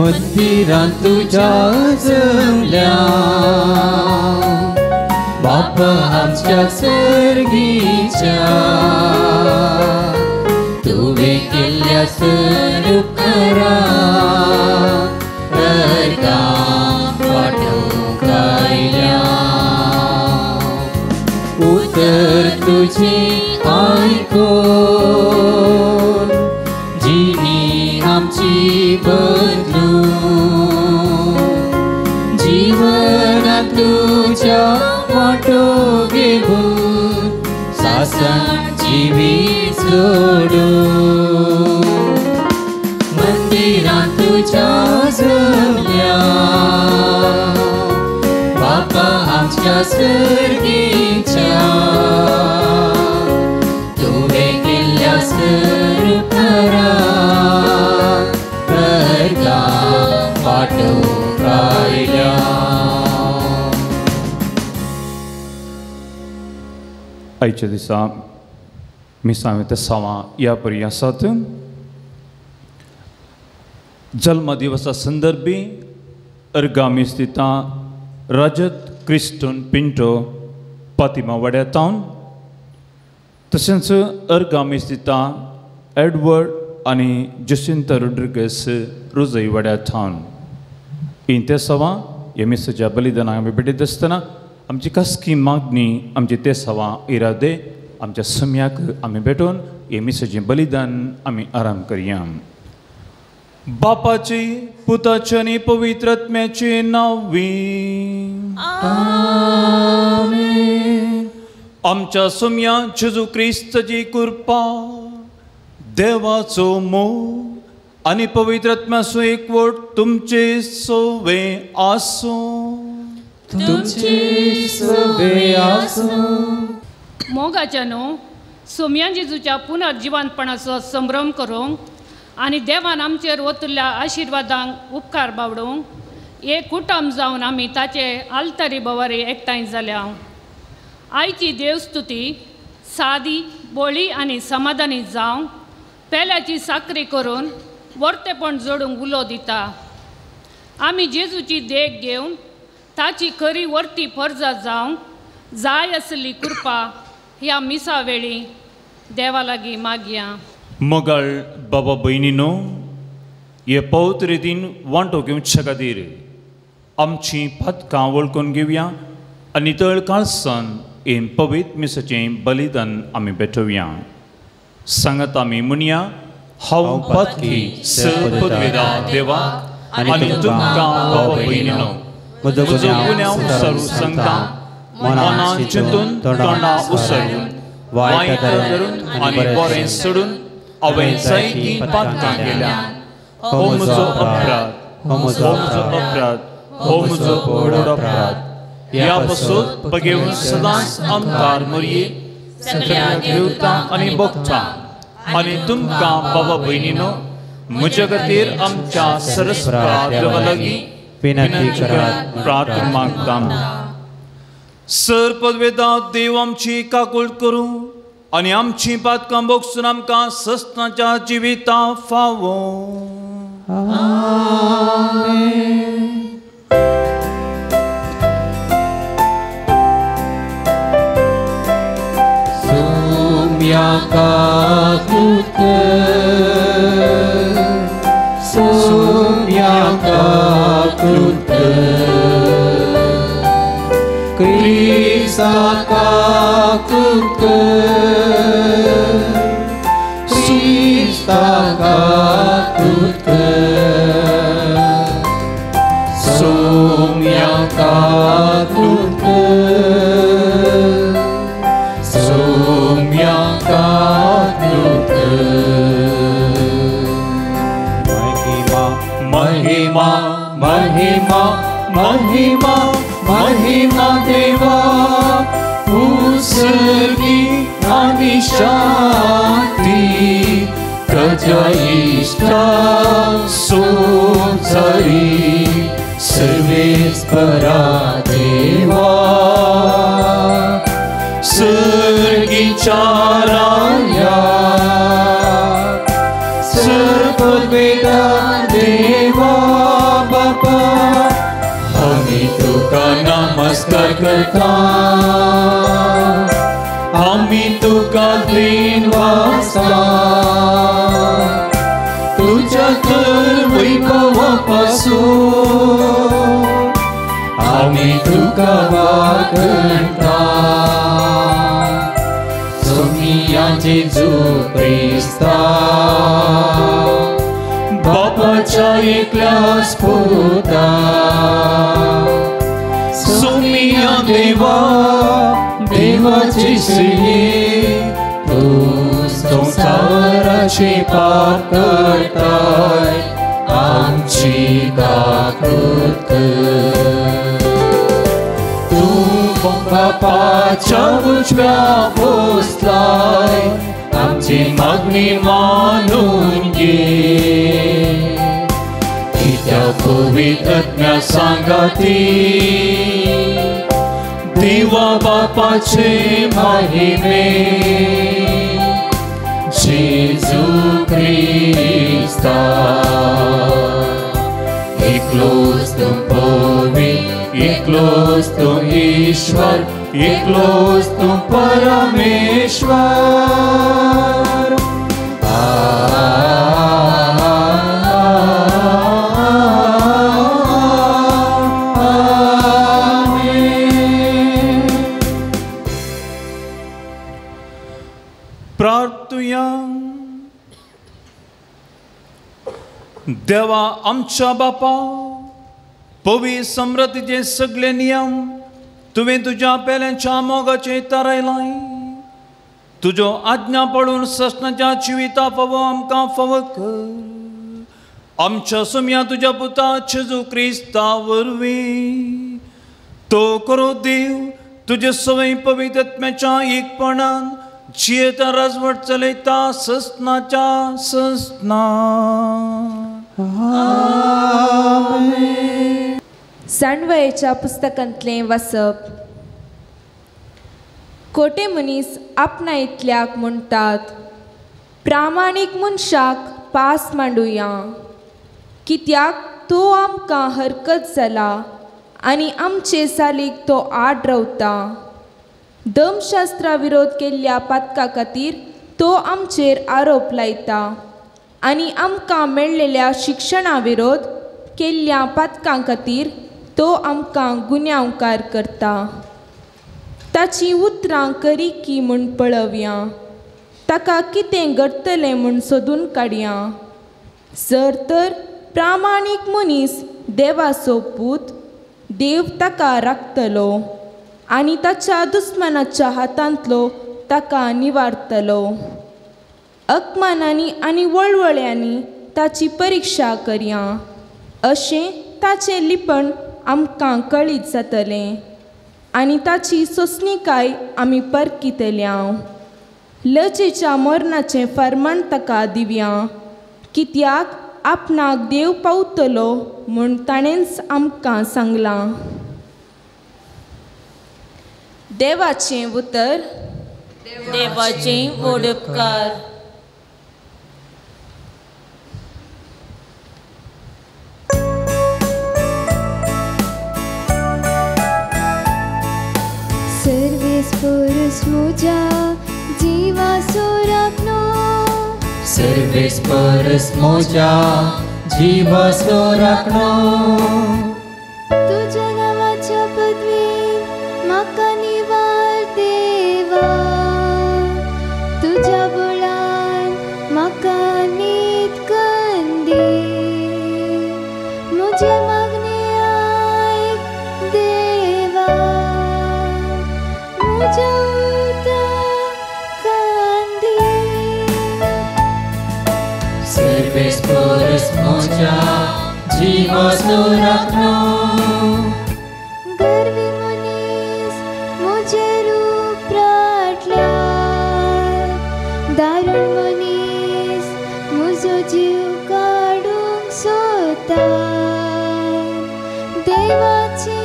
मंदिरांत तुज्या जमल्या बाप आमच्या सर्गीच्या तुवें केल्ल्या सरुपकारा अर्गां वांटूंक आयल्या उतर तुजें आयकून जिणी आमची बदलून जिवनांत तुज्या वांटो घेवन सासण जिवीत जोडून मंदिरांत तुज्या जमल्या बापा आमच्या सर्गीच्या तुवें केल्ल्या सरुपकारा अर्गां वांटूंक आयल्या. आयच्या दिसा मिसांव तेसांवां ह्या परी आसात. जल्म दिवसा संदर्भी अर्गां मीस दिता रजत क्रिस्टून पिंटो पातिमा वाड्या तावन, तशेंच अर्गां मीस दिता एडवर्ड आनी जसिंता रोड्रिगस रोजई वाड्या थावन. हीं तेसांवां ह्या मिसाच्या बलिदानाक आमी भेटयत आसतना आमची खासगी मागणी आमची तेसांवां इरादे आमच्या सम्याक आमी भेटोवन हे मिसाचें बलिदान आमी आराम करया. बापाची पुताची आनी पवित्र आत्म्याचे नांवी आमेन. आमच्या सोम्या जेजू क्रिस्ताची कृपा, देवाचो मोग आनी पवित्र आत्म्याचो एकवट तुमचे सोवे आसूं. तुमचे सोवे आसूं. मोगाच्या न्हू सोम्या जेजूच्या पुनर्जिवंतपणाचो संभ्रम करूंक आनी देवान आमचेर ओतुल्ल्या आशिर्वादांक उपकार बावडूंक एक कुटुंब जावन आमी ताचे आलतरी भोवारी एकठांय जाल्या. आयची देवस्तुती सादी बोळी आनी समाधानी जावंक पेल्याची साकरी करून वर्तेपण जोडूंक उलो दिता. आमी जेजूची देख घेवन ताची खरी वर्ती परजा जावंक जाय आसली कृपा ह्या मिसा वेळी देवा लागीं मागया. मोगाळ बाबा भयणीनो, हे पवित्र रितीन वांटो घेवचे खातीर आमची पातकां वळखून घेवया आनी तळ काळसान हें पवित्र मिसाचें बलिदान आमी भेटोवया. सांगात आमी म्हणया, हांव पातकी सपदवेदा देवा आनी तुमकां बाबा भयणीनो म्हजो गुन्यांव सरू सांगता, मनान चिंतून तोंडा उसळून वायट धरून आनी बरें सोडून हांवें जायतीं पातकां केल्या. हो म्हजो अपराध, हो म्हजो अपराध, हो म्हजो व्हड अपराध. ह्या पासून बगेवन सदांच आमकार मरये सगळ्या देवतांक आनी भक्तांक आनी तुमकां बाबा भयणीनो म्हज्या खातीर आमच्या सरस्पा देवा लागीं विनंती करात प्रार्थना मागता. सर पदवेदा देव आमची काकूळ करूं आनी आमची पातकां भोगसून आमकां सस्नाच्या जिविता फावो. आमेन. सोम्या काकूत कर, सोम्या काकूत कर, क्रिस्ता काकूत कर, क्रिस्ता काकूत कर, सोम्या काकूत कर, सोम्या काकूत कर. महिमा महिमा महिमा महिमा महिमा देवा उसगी आनी शांती प्रजा इष्टा सोजरी सर्वेस्परा देवा सर्गीच्या राया सर्ववेदा देवा नमस्कार करता आमी तुका दिन वाचता तुझ्या तर वैभवा पासून आमी तुका वागणता सोमिया जेजू क्रिस्ता बापाच्या एकल्याच पुता सोमिया देवा देवाची श्री तू संसाराचे पाप करताय आमची काकूत कर तू बापाच्या उजव्या बसलाय आमची मागणी मानून घे कित्याक पवित्र आत्म्या सांगाती देवा बापाचे महिमे जेजू क्रिस्ता एकलोच तूं पवित्र एकलोच तूं ईश्वर एकलोच तूं परमेश्वर. देवा आमच्या बापा पवी समृद्धीचे सगळे नियम तुवें तुज्या पेल्यांच्या मोगाचे थारायलाय. तुज्यो आज्ञा पडून ससनाच्या जिविता फावो आमकां फावो कर. आमच्या सुम्या तुज्या पुता जेजू क्रिस्ता वरवीं तो करो देव तुजे सवय पवित्र आत्म्याच्या एकपणान जियेता राजवट चलयता ससनाच्या ससना. सांडवयेच्या पुस्तकांतलें वाचप. कोटे मनीस आपणा इतल्याक म्हणटात प्रामाणीक मनशाक पास मांडुया कित्याक तो आमकां हरकत जाला आनी आमचे सालीक तो आड रावता. धर्मशास्त्रा विरोध केल्ल्या पातका खातीर तो आमचेर आरोप लायता आनी आमकां मेळ्ळेल्या शिक्षणा विरोध केल्ल्या पातकां खातीर तो आमकां गुन्यांवकार करता. ताचीं उतरां करी की म्हूण पळोवया ताका कितें घडटलें म्हूण सोदून काडया. जर तर प्रामाणीक मनीस देवाचो पूत देव ताका राखतलो आनी ताच्या दुस्मानाच्या हातांतलो ताका निवारतलो. अपमानांनी आनी वळवळ्यांनी ताची परिक्षा करया अशें ताचें लिपण आमकां कळीत जातलें आनी ताची सोंसणीकाय आमी परकितल्या. लजेच्या मरणाचें फर्मान ताका दिवया कित्याक आपणाक देव पावतलो म्हूण ताणेंच आमकां सांगलां. देवाचें उतर. देवाचें उपकार. सर्वेस पुरुष मुझा जीवा सोरापनो सर्वेस पुरुष मुझा जीवा सोरापनो तुझ्या नावाच्या पदवीन म्हाका निवार देवा तुझ्या बळान म्हाका नीत कंदी मुझे मागणे आयक देवा मुझ्या कांदी. सर्वेस पुरुष मुझा जीवा सोरापनो गर्वी मनीस मुझे रूप राटल्यार दारुण मनीस मुजो जीव काडूंक सोदता. देवाची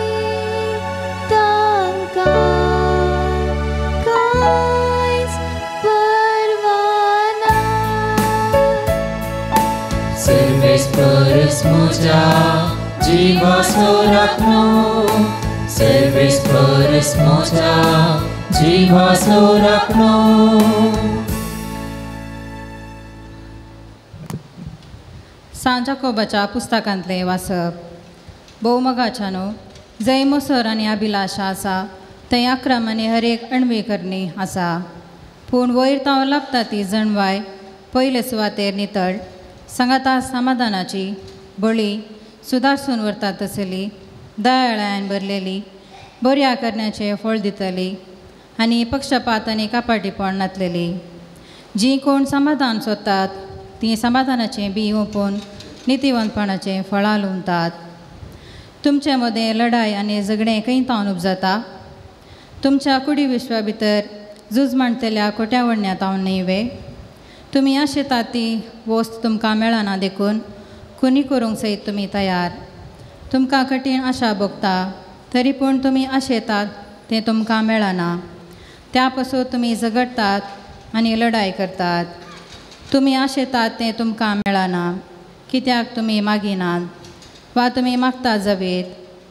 तांकां कांयच पर्वा ना. सर्वेस पुरुष मुझा जीवा सोरापनो सर्वेस परस मोजा जिवाचो राखणो. सांत जाकोबाच्या पुस्तकांतलें वाचप. भोवमगाच्यानो, जंय मोसर आनी अभिलाशा आसा थंय आक्रम आनी हर एक अणवी करणी आसा. पूण वयर ताव लाभता ती जणवाय पयले सुवातेर नितळ सांगाता समाधानाची बळी सुदारसून व्हरता तसली दयाळान भरलेली बऱ्या करण्याचें फळ दितली आनी पक्षपात आनी कापाटीपण नातलेली. जीं कोण समाधान सोदतात तीं समाधानाचें बी ओंपून नितिवंतपणाचें फळां लुंवतात. तुमचे मदें लढाय आनी झगडें खंय तावन उपजाता? तुमच्या कुडी विश्वा भितर झूज मांडटल्या खोट्या वडण्या तावन न्हय वे? तुमी आशेतात ती वस्त तुमकां मेळना देखून खुनी करूंक सयत तुमी तयार. तुमकां कठीण आशा भोगता तरी पूण तुमी आशेतात तें तुमकां मेळना. त्या पासून तुमी झगडटात आनी लढाय करतात. तुमी आशेतात तें तुमकां मेळना कित्याक तुमी मागिनात, वा तुमी मागता जावेत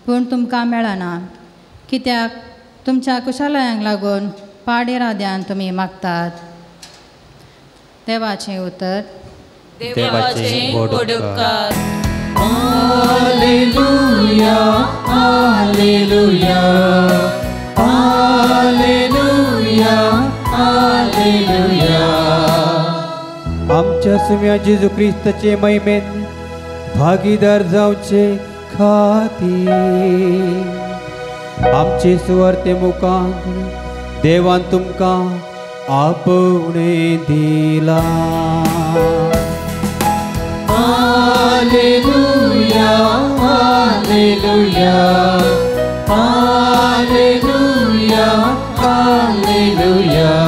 पूण तुमकां मेळना कित्याक तुमच्या कुशालयांक लागून पाड इराद्यान तुमी मागतात. देवाचें उतर. देवाचें व्हड उपकार. Hallelujah, hallelujah, hallelujah, hallelujah. आमच्या सुम्या जेजू क्रिस्ताचे महिमेन भागीदार जावचे खातीर आमचे सुवार्ते मुखार देवान तुमकां आपोवणें दिलां. Hallelujah, hallelujah, hallelujah, hallelujah.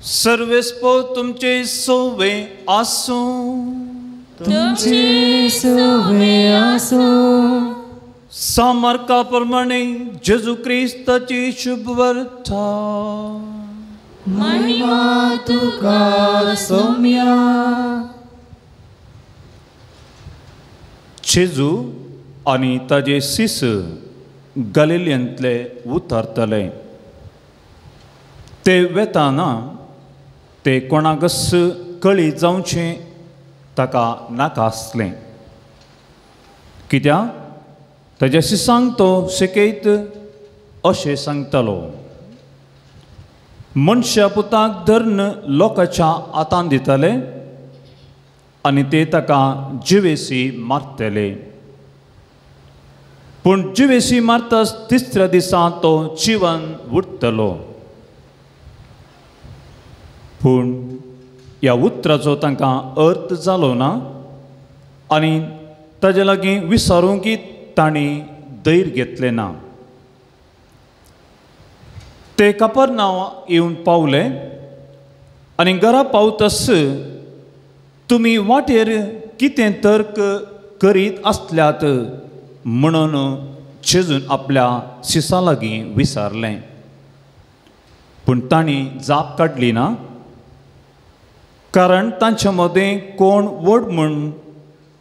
सर्वेस्पो तुमचे सोवे आसूं. तुमचे सोवे आसूं. सामर्का प्रमाणे जेजू क्रिस्ताची शुभवर्ता. महिमा तुका सोम्या. जेजू आनी ताजे शिस गलिलियंतले उतरतले. ते वेताना ते कोणाकच कळी जावचें ताका नाका आसलें. कित्याक ताज्या शिसांक तो शिकयत अशें सांगतालो, मनशा पुताक धरून लोकांच्या हातान दितले आनी ते ताका जिवेसी मारतले. पूण जिवेसी मारताच तिसऱ्या दिसा तो जिवन उरतलो. पूण ह्या उतराचो तांकां अर्थ जालो ना आनी ताजे लागीं विचारूंक तांणी धैर्य घेतलें ना. ते कापरनांव येवन पावले आनी घरा पावतस तुमी वाटेर कितें तर्क करीत आसल्यात म्हणून जेजून आपल्या शिसां लागीं विचारलें. पूण तांणी जाप काडली ना, कारण तांचे मदें कोण व्हड म्हूण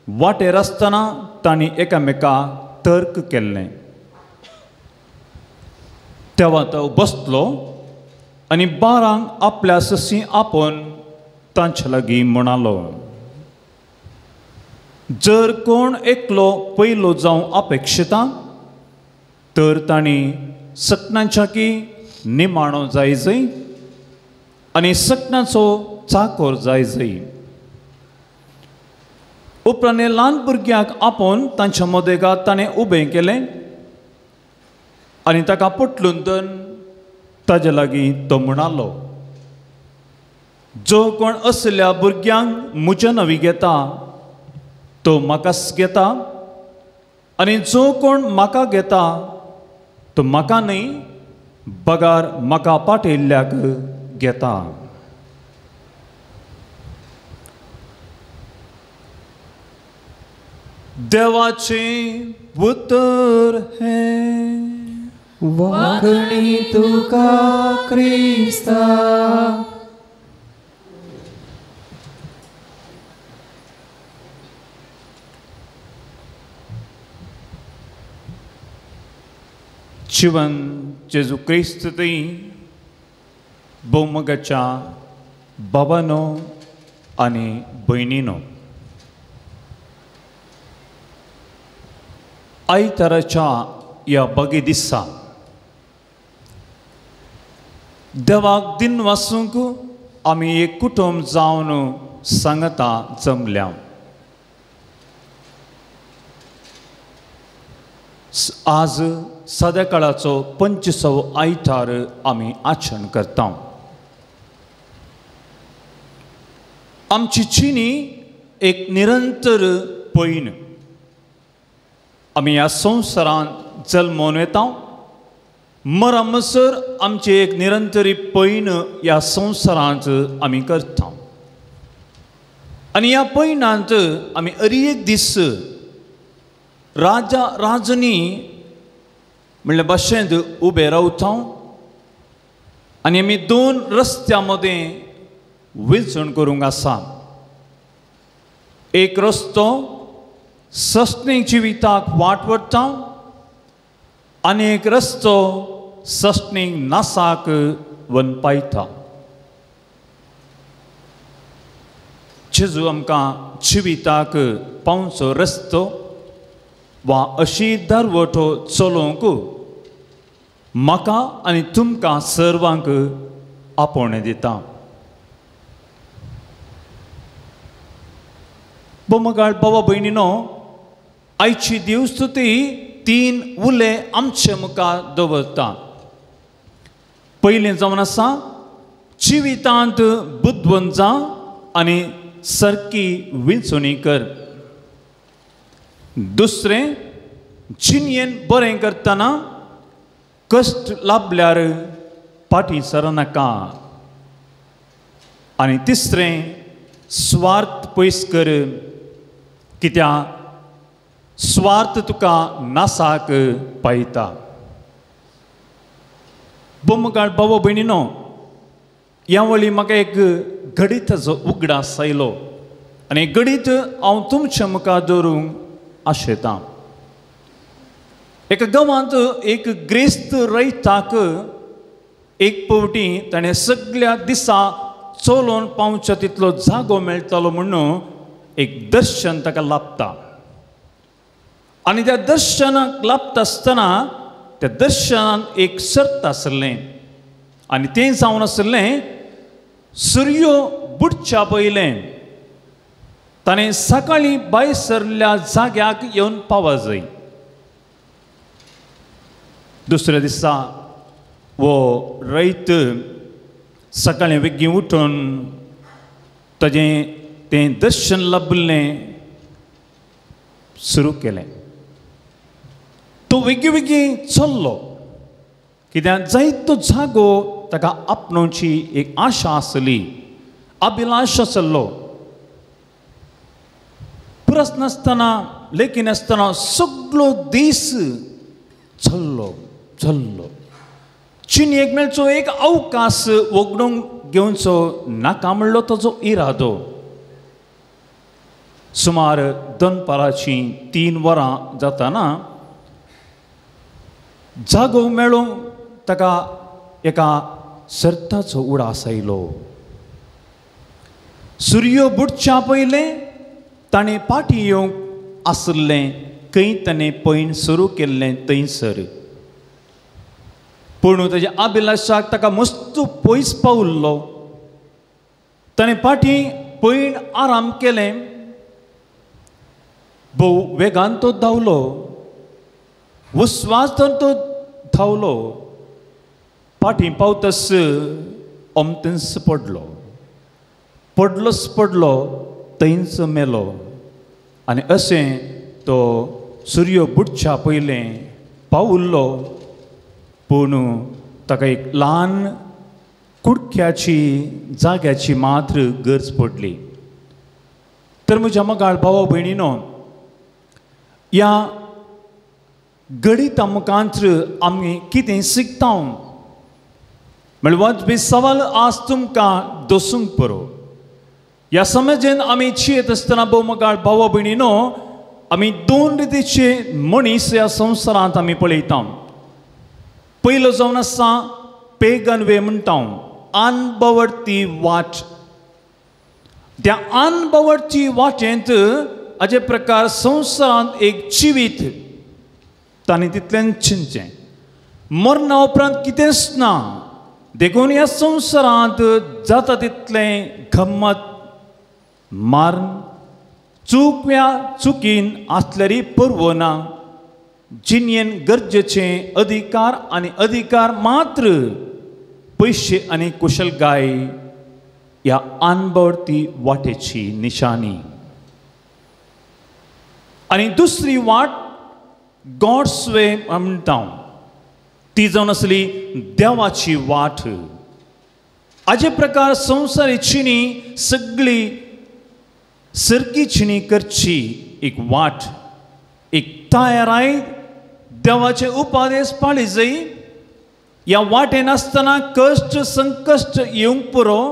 वाटेर आसतना तांणी एकामेका तर्क केल्लें. तेवा तो बसलो आनी बारांक आपल्या सशी आपोवन तांचे लागीं म्हणालो, जर कोण एकलो पयलो जावं अपेक्षिता तर तांणी सपनांच्या की निमाणो जाय जय आनी सपनाचो चाकोर जाय जय. उपरांत ल्हान भुरग्यांक आपोवन तांच्या मदेगात ताणें उबें केलें आनी ताका पोटलून धरून ताजे लागीं तो म्हणालो, जो कोण असल्या भुरग्यांक म्हज्या नवी घेता तो म्हाकाच घेता आनी जो कोण म्हाका घेता तो म्हाका न्हय बगार म्हाका पाठयल्ल्याक घेता. देवाचें उतर हें. वाखणी तुका क्रिस्ता. जिवन जेजू क्रिस्त थंय भोवमगाच्या बाबानो आनी भयणीनो, आयताराच्या ह्या बगे दिसा देवाक दिन वासूंक आमी एक कुटुंब जावन सांगता जमल्या. आज साद्या काळाचो 25वो आयतार आमी आचरण करता. आमची चिनी एक निरंतर पयण. आमी ह्या संवसारांत जल्मोन येता, मरमसर आमची एक निरंतरी पयण ह्या संवसारांत आमी करता. आनी ह्या पयणांत आमी अरी एक दीस राजा राजनी म्हणल्या भाशेंत उबे रावता आनी आमी दोन रस्त्या मदें विचण करूंक आसा. एक रस्तो सस्नी जिविताक वाट व्हरता आनी एक रस्तो सस्नी नासाक वनपायता. जेजू आमकां जिविताक पावचो रस्तो वा अशी दरवटो चलोवंक म्हाका आनी तुमकां सर्वांक आपोवणें दिता. बोमगाळ बाबा भयणीनो, आयची देवस्तुती तीन उले आमचे मुखार दवरता. पयलें जावन आसा जिवितांत बुदवंत जा आनी सारकी विंचवणी कर. दुसरें, जिणेन बरें करतना कश्ट लाभल्यार फाटीं सरनाका. आनी तिसरें, स्वार्थ पयस कर, कित्याक स्वार्थ तुका नासाक पायता. बोमगाळ बाबा भयणीनो, ह्या वळी म्हाका एक घडीताचो उगडास आयलो आनी घडीत हांव तुमच्या मुखार दवरूंक आशेतां. एका गांवांत एक ग्रेस्त रयताक एक पावटी ताणें सगल्या दिसा चलोवन पावच्या तितलो जागो मेळटालो म्हणून एक दर्शन ताका लाभता. आनी त्या दर्शनाक लाभता आसतना त्या दर्शनान एक सर्त आसलें आनी तें जावन आसलें सुर्यो बुडच्या पयलें ताणें सकाळीं भायर सरल्या जाग्याक येवन पावा जाय. दुसऱ्या दिसा वो रयत सकाळीं बेगीन उठून ताजें तें दर्शन लाभिल्लें सुरू केलें. तो वेगीं वेगीं चल्लो, कित्याक जायतो जागो ताका आपणोवची एक आशा आसली, अभिलाश आसलो. पुरस नासतना लेखिनासतना सगलो दीस चल्लो चल्लो. चिनयेक मेळचो एक अवकाश वगडूंक घेवचो नाका म्हणलो ताजो इरादो. सुमार दनपाराचीं 3 वरां जाताना जागो मेळूंक ताका एका सर्ताचो उडास आयलो. सुर्यो बुडच्या पयलें ताणें फाटीं येवंक आसलें खंय ताणें पयण सुरू केल्लें थंयसर. पूण ताज्या अभिलाशाक ताका मस्त पयस पावल्लो. ताणें फाटीं पयण आराम केलें. भोव वेगान तो धांवलो, उस्वासान तो धांवलो. फाटीं पावतस अमतेंच पडलो, पडलोच पडलो, थंयच मेलो. आनी अशें तो सुर्यो बुडच्या पयलें पावुल्लो. पूण ताका एक ल्हान कुडक्याची जाग्याची मात्र गरज पडली. तर म्हज्या मगाळ भावा भयणीनो, ह्या गणिता मुखांत आमी कितें शिकता म्हळ्यार वाजपी सवाल आज तुमकां दसूंक पुरो. ह्या समाजेन आमी चियत आसतना भोवमगाळ भावा भयणीनो, आमी दोन रितीचे मनीस ह्या संवसारांत आमी पळयता. पयलो जावन आसा पेगन वे म्हणटा, अनबवडती वाट. त्या अनबवडची वाटेंत हाजे प्रकार संवसारांत एक जिवीत तांणी तितलें चिंतचें, मरणा उपरांत कितेंच ना, देखून ह्या संवसारांत जाता तितलें गम्मत मारून चूक ह्या चुकीन आसल्यारय परवो ना, जिणेन गरजेचे अधिकार आनी अधिकार मात्र पयशे आनी कुशलकाय ह्या अनबवडती वाटेची निशाणी. आनी दुसरी वाट गॉड्स वे म्हणटा, ती जावन आसली देवाची वाट. हाजे प्रकार संवसारी चिणी सगळी सरकी चिणी करची एक वाट, एक तयाराय देवाचे उपदेश पाळी जाय. ह्या वाटेन आसतना कश्ट संकश्ट येवंक पुरो,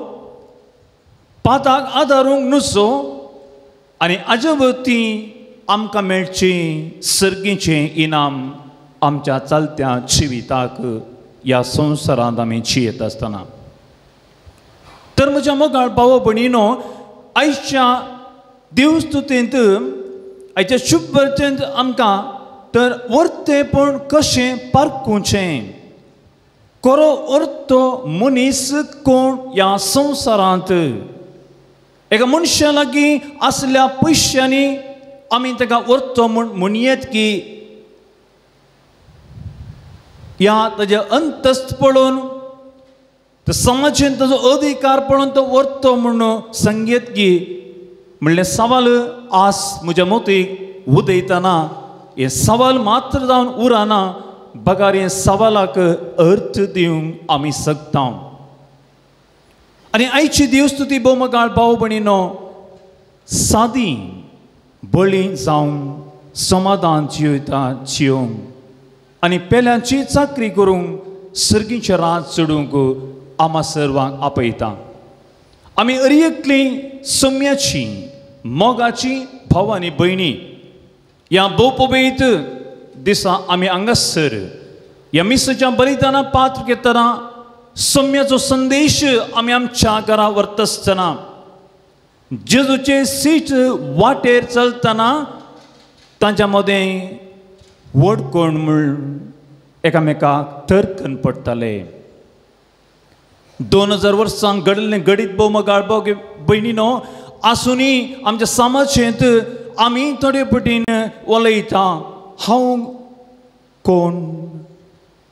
पाताक आदारूंक नुसो, आनी हाजे वरती आमकां मेळची सर्गीचें इनाम आमच्या चलत्या जिविताक ह्या संवसारांत आमी जियेत आसतना. तर म्हज्या मोगाळ भाव भयणीनो, आयच्या देवस्तुतींत आयच्या शुभवर्तेंत आमकां तर वर्तेपण कशें पारखुचें, खरो अर्थ मनीस कोण ह्या संवसारांत, एका मनशा लागीं आसल्या पयशांनी आमी ताका अर्थ म्हूण म्हणयेत की ह्या ताजें अंतस्त पळोवन, समाजेन ताजो अधिकार पळोवन तो अर्थ म्हूण सांगयेत की म्हणलें सवाल आस म्हज्या मोतीक उदयतना हें सवाल मात्र जावन उरना, बगार हें सवालाक अर्थ दिवंक आमी शकता. आनी आयची देवस्तुती भोवमगाळ भाव भयणीनो सादी बळी जावन समाधान जियेता जियोवंक आनी पेल्यांची चाकरी करूंक सर्गीचें राज चडूंक आमा सर्वांक आपयता. आमी अरी सम्याची मोगाची भाव आनी भयणी ह्या भोवपबेत दिसा आमी हांगासर ह्या मिसाच्या बलिदाना पात्र घेतना सम्याचो संदेश आमी आमच्या घरा व्हरता आसतना, जेजूचे सीट वाटेर चलतना तांच्या मदें व्हड कोण म्हूण एकामेकाक तर्कन पडटाले. 2000 वर्सां घडलें घडीत भोवमगाळ भाव भयणीनो आसुनूय आमच्या समाजेंत आमी थोडे पटीन उलयता, हांव कोण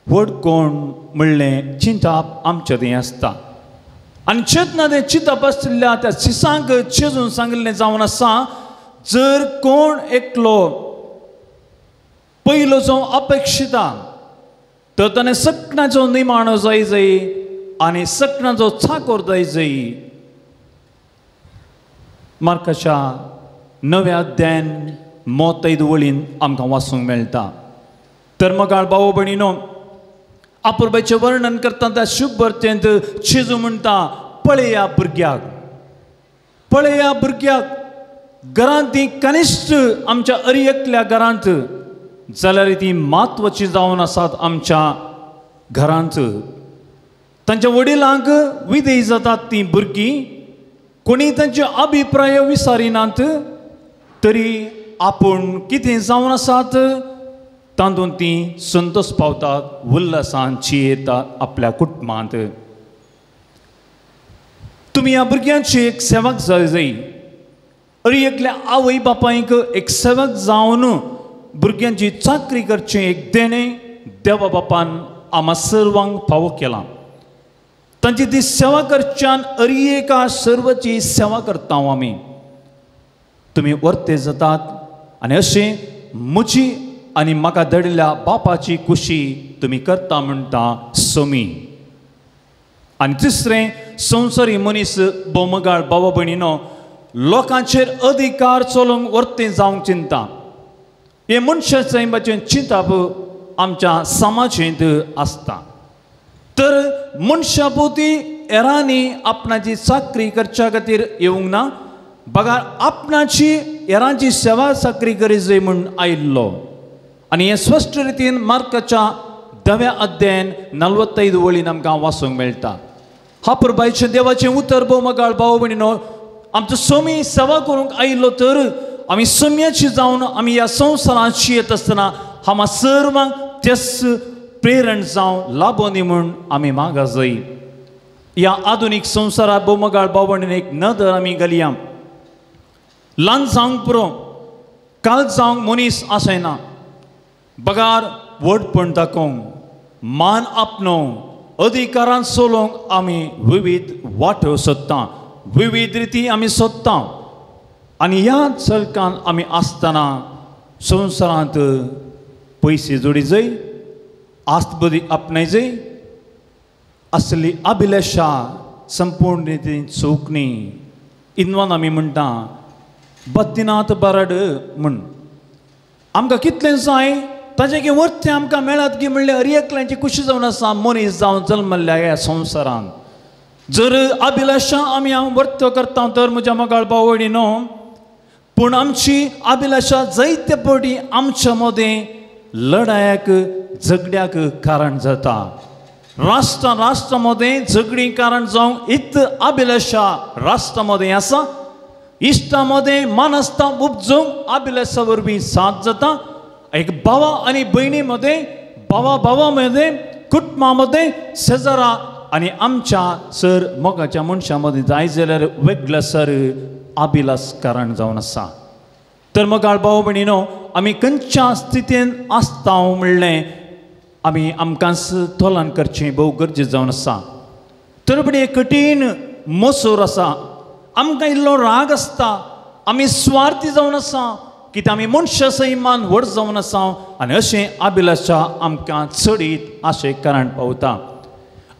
व्हड कोण म्हणलें चिंताप आमच्या थंय आसता. आनी चेतना तें चिंतप आशिल्ल्या त्या शिसांक चेजून सांगिल्लें जावन आसा, जर कोण एकलो पयलो जो अपेक्षिता तर ताणें सकणाचो निमाणो जाय जाय आनी सकणाचो चाकोर जाय जाय. मार्काच्या नव्या अध्यायान मोतैद वळीन आमकां वाचूंक मेळटा. तर मगाळ भाव भयणीनो, आपुरबायचें वर्णन करता त्या शुभवर्तेंत जेजू म्हणटा, पळया भुरग्याक, पळया भुरग्याक. घरांत ती कनिश्ट आमच्या अरी एकल्या घरांत जाल्यार ती म्हत्वाची जावन आसात आमच्या घरांत. तांच्या वडिलांक विधेय जातात ती भुरगीं, कोणी तांचे अभिप्राय विसारिनात, तरी आपूण कितें जावन आसात तातूंत ती संतोष पावतात, उल्हासान जियेतात आपल्या कुटुंबांत. तुमी ह्या भुरग्यांची एक सेवक जाय जाय, अरी एकल्या आवय बापायक एक सेवक जावन भुरग्यांची चाकरी करचें एक देणें देवा बापान आमा सर्वांक फावो केलां. तांची ती सेवा करच्यान अरी एका सर्वची सेवा करता आमी. तुमी वर्ते जातात आनी अशें म्हजी आनी म्हाका धाडिल्ल्या बापाची खुशी तुमी करता म्हणटा सोमी. आनी तिसरें, संवसारी मनीस भोवमगाळ भाव भयणीनो लोकांचेर अधिकार चलोवंक वर्तें जावंक चिंता. हें मनशा सैमाचें चिंतप आमच्या समाजेंत आसता. तर मनशा भोवती हेरांनी आपणाची चाकरी करच्या खातीर येवंक ना, बगार आपणाची हेरांची सेवा चाकरी करी जाय म्हूण आयिल्लो. आनी हें स्पश्ट रितीन मार्काच्या 10व्या अध्यायान 45 वळीन आमकां वाचूंक मेळटा. हा प्रभायचें देवाचें उतर भोवमगाळ भाव भयणीनो, आमचो सोमी सेवा करूंक आयिल्लो तर आमी सोम्याची जावन आमी ह्या संवसारांत येत आसतना हांगा सर्वांक तेच प्रेरण जावं लाबोनी म्हूण आमी मागा जाय. ह्या आधुनीक संवसारांत भोवमगाळ भाव भयणीन एक नदर आमी घालया. ल्हान जावंक पुरो, काल जावंक मनीस आसना, बगार व्हडपण दाखोवंक, मान आपणोवंक, अधिकारान चलोवंक आमी विविध वाटो सोदता, विविध रिती आमी सोदता. आनी ह्या चलकान आमी आसतना संवसारांत पयशे जोडी जाय, आस्त बरी आपणाय जाय, असली अभिलाशा संपूर्ण रितीन चूक न्ही. इनवान आमी म्हणटा बत्तीनाथ बरड म्हूण आमकां कितलें जाय ताजें की वर्तें आमकां मेळत की म्हणल्यार हर एकल्याची खुशी जावन आसा मनीस जावन जल्मल्ल्या ह्या संवसारांत. जर अभिलाशा आमी हांव वर्तो करता तर म्हज्या मोगाळ भाव भयणीनो, पूण आमची अभिलाशा जायते पटी आमच्या मदें लडायाक झगड्याक कारण जाता. राष्ट्रा राष्ट्रा मदें झगडीं कारण जावंक इत अभिलाशा राष्ट्रा मदें आसा. इश्टा मदें मानसता उपजोवंक अभिलाशा वरवीं साथ जाता. एक भावा आनी भयणी मदें, भावा भावा मदें, कुटुंबा मदें, शेजारा आनी आमच्या सर मोगाच्या मनशां मदें जाय जाल्यार वेगळो सर अभिलास कारण जावन आसा. तर मोगाळ भाव भयणीनो, आमी खंयच्या स्थितीन आसता म्हणलें आमी आमकांच तोलन करचें भोव गरजेचें जावन आसा. तर पण एक कठीण मोसोर आसा, आमकां इल्लो राग आसता, आमी स्वार्थी जावन आसा, कित्याक आमी मनशां सैमान व्हड जावन आसा आनी अशें अभिलाशा आमकां चडीत अशें कारण पावता.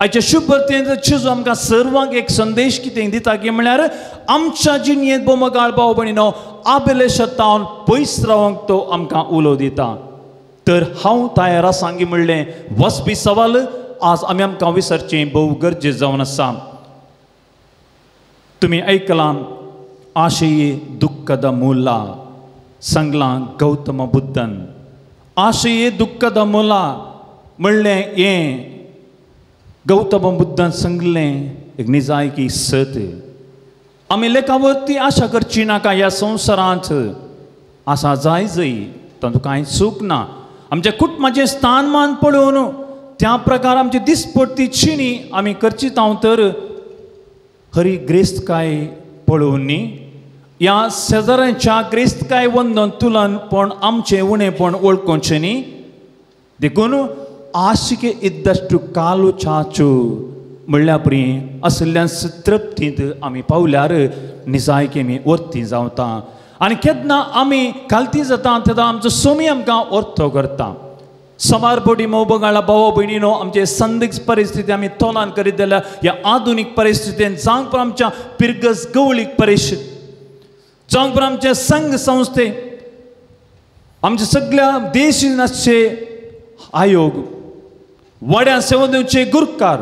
आयच्या शुभवर्तेंत जेजू आमकां सर्वांक एक संदेश कितें दिता की म्हणल्यार आमच्या जिणेंत भोवमगाळ भाव भयणीनो अभिलाशा तावन पयस रावंक तो आमकां उलो दिता. तर हांव तयार आसा की म्हणलें वचपी सवाल आज आमी आमकां विसरचें भोव गरजेचें जावन आसा. तुमी आयकलां आशये दुख्खद मुला सांगलां गौतम बुद्धान. आशये दुख्खद मुला म्हणलें हें गौतम बुद्धान सांगलें एक निजायकी सत. आमी लेखावरती आशा करची नाका ह्या संवसारांत आसा जाय जय तातूंत कांय चूक ना. आमच्या कुटुंबाचें स्थानमान पळोवन त्या प्रकार आमची दिसपट्टी चिणी आमी करची तांव तर हरी ग्रेस्तकाय पळोवन न्ही, ह्या शेजाऱ्यांच्या ग्रेस्तकाय वंदन तुलन पण आमचें उणेपण वळखुचें न्ही. देखून आशिके इद्दश्टू कालू चाचू म्हणल्या परी असल्यान तृप्तींत आमी पावल्यार निजायकी आमी वर्ती जावता. आनी केन्ना आमी खालती जाता तेन्ना आमचो सोमी आमकां वर्तो करता. समार पटी मोबगाळा भाव भयणीनो, आमचे संदिग्ध परिस्थिती आमी तोलान करीत जाल्यार ह्या आधुनीक परिस्थितीन जावंक आमच्या पिरगस गवळीक परिस्थिती, जावंक आमचे संघ संस्थे, आमच्या सगळ्या देश आसचे आयोग, वाड्या सेवा दिवचे गुरकार